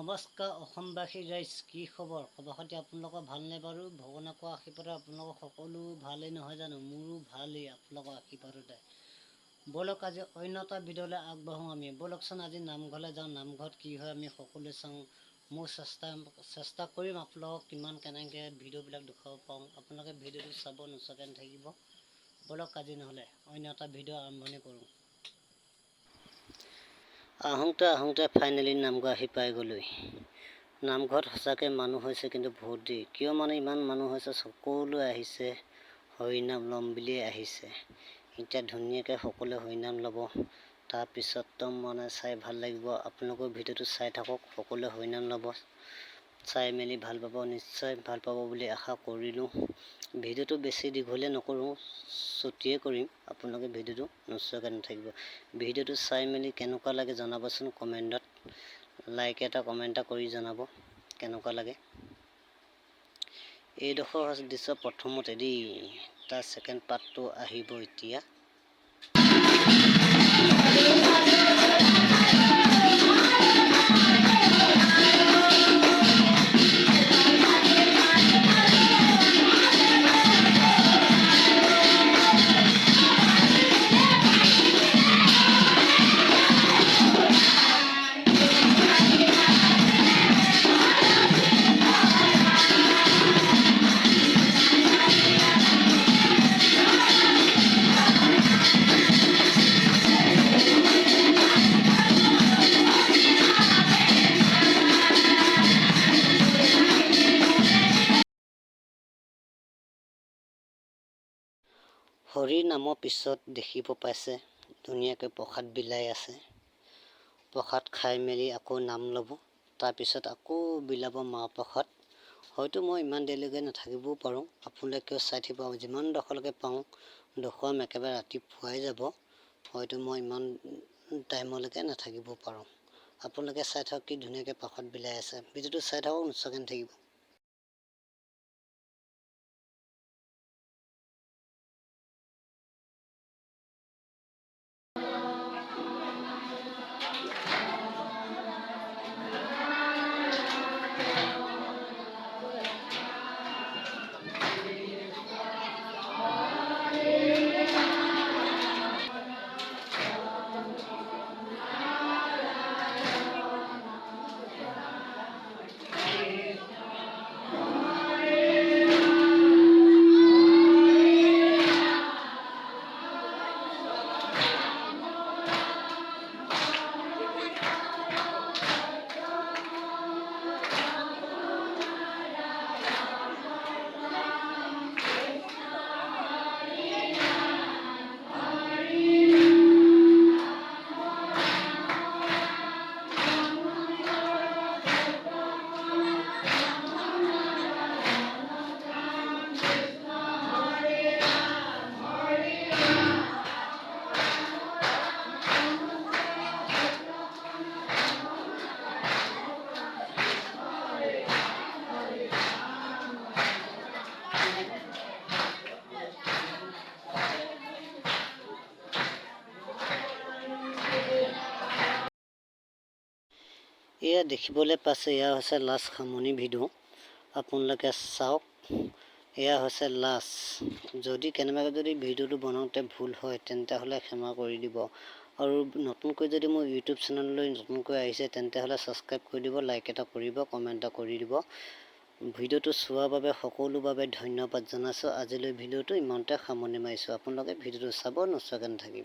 নমস্কাৰ অসমবাসী ৰাইজ, কি খবৰ? খবৰ খাতি আপোনালোকৰ ভালনে বাৰু? ভগৱানে কোৱা আশীৰ্বাদত আপোনালোকৰ সকলো ভালেই নহয় জানো? মোৰো ভালেই আপোনালোকৰ আশীৰ্বাদতে। ব'লক, আজি অন্য এটা ভিডিঅ'লৈ আগবাঢ়োঁ আমি। ব'লকচোন, আজি নামঘৰলৈ যাওঁ। নামঘৰত কি হয় আমি সকলোৱে চাওঁ। মোৰ চেষ্টা চেষ্টা কৰিম আপোনালোকক কিমান কেনেকৈ ভিডিঅ'বিলাক দেখুৱাব পাৰোঁ। আপোনালোকে ভিডিঅ'টো চাব, নোচোৱাকৈ নাথাকিব। ব'লক, আজি নহ'লে অন্য এটা ভিডিঅ' আৰম্ভণি কৰোঁ। আহোঁতে আহোঁতে ফাইনেলি নামঘৰ আহি পাই গ'লোহি। নামঘৰত সঁচাকৈ মানুহ হৈছে কিন্তু বহুত দেই। কিয় মানে ইমান মানুহ হৈছে? সকলোৱে আহিছে, হৰিনাম ল'ম বুলিয়ে আহিছে। এতিয়া ধুনীয়াকৈ সকলোৱে হৰিনাম ল'ব। তাৰপিছত একদম মানে চাই ভাল লাগিব। আপোনালোকেও ভিডিঅ'টো চাই থাকক। সকলোৱে হৰিনাম ল'ব, চাই মেলি ভাল পাব, নিশ্চয় ভাল পাব বুলি আশা কৰিলোঁ। ভিডিঅ'টো বেছি দীঘলীয়া নকৰোঁ, চুটিয়ে কৰিম। আপোনালোকে ভিডিঅ'টো নোচোৱাকৈ নাথাকিব। ভিডিঅ'টো চাই মেলি কেনেকুৱা লাগে জনাবচোন কমেণ্টত। লাইক এটা, কমেণ্ট এটা কৰি জনাব কেনেকুৱা লাগে। এইডোখৰ দৃশ্য প্ৰথমতে দেই, তাৰ ছেকেণ্ড পাৰ্টটো আহিব এতিয়া। হৰি নামৰ পিছত দেখিব পাইছে, ধুনীয়াকৈ প্ৰসাদ বিলাই আছে। প্ৰসাদ খাই মেলি আকৌ নাম ল'ব, তাৰপিছত আকৌ বিলাব মাহ প্ৰসাদ। হয়তো মই ইমান দেৰিলৈকে নাথাকিবও পাৰোঁ। আপোনালোকেও চাই থাকিব। যিমান ডোখৰলৈকে পাৰোঁ দেখুৱাম, একেবাৰে ৰাতিপুৱাই যাব। হয়তো মই ইমান টাইমলৈকে নাথাকিবও পাৰোঁ। আপোনালোকে চাই থাকক, কি ধুনীয়াকৈ প্ৰসাদ বিলাই আছে। ভিডিঅ'টো চাই থাকক, নোচোৱাকৈ নাথাকিব। এয়া দেখিবলৈ পাইছে, এয়া হৈছে লাষ্ট সামৰণি ভিডিঅ'। আপোনালোকে চাওক, এয়া হৈছে লাষ্ট। যদি কেনেবাকৈ যদি ভিডিঅ'টো বনাওঁতে ভুল হয়, তেন্তে হ'লে ক্ষমা কৰি দিব। আৰু নতুনকৈ যদি মোৰ ইউটিউব চেনেললৈ নতুনকৈ আহিছে, তেন্তে হ'লে ছাবস্ক্ৰাইব কৰি দিব, লাইক এটা কৰিব, কমেণ্ট এটা কৰি দিব। ভিডিঅ'টো চোৱাৰ বাবে সকলো বাবে ধন্যবাদ জনাইছোঁ। আজিলৈ ভিডিঅ'টো ইমানতে সামৰণি মাৰিছোঁ। আপোনালোকে ভিডিঅ'টো চাব, নোচোৱাকৈ নাথাকিব।